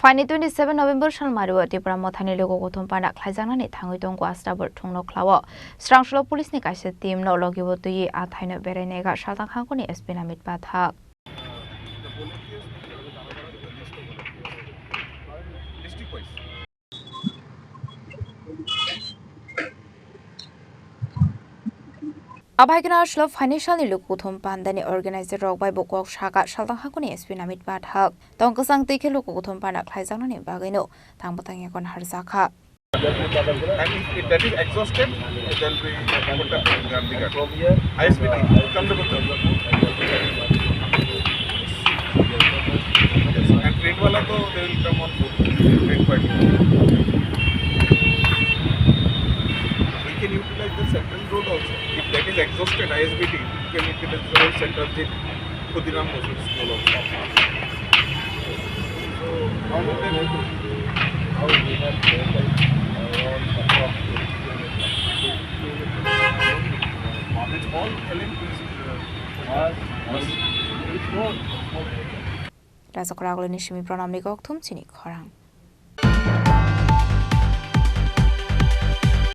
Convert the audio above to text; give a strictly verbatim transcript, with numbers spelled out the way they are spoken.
Phaini twenty seven November salmario Tipra Mothani luku kuthum panda khlaijaknani thangwi tongo Astabur thungno khlao. Srangsulo police ni kaisa team no logi bo twiwi a thaino berai naiga Saltangkhangkuni S P Namit Pathak. Abaikeno aslo financial ni luku kuthum panda ni organizer rok bai bo kok saka Saltangkhangkuni S P Namit Pathak. Tong kwchang twi khe luku kuthum panda khlaijaknani bagwino tang bwtang yakon harjakha. And if that is exhausted, then we put the Gandhi Ghat. I S B T, Chandragupta. Yes, and train wala to they will come on foot. Train quite. We can utilize the central road also. If that is exhausted, I S B T, you can utilize the whole central gate. Khudiram Mosque School of Law. So, how many people? How we have total around approximately with all L M Ps, uh, Rajakragolini simi pranamni kokthum chini khorang.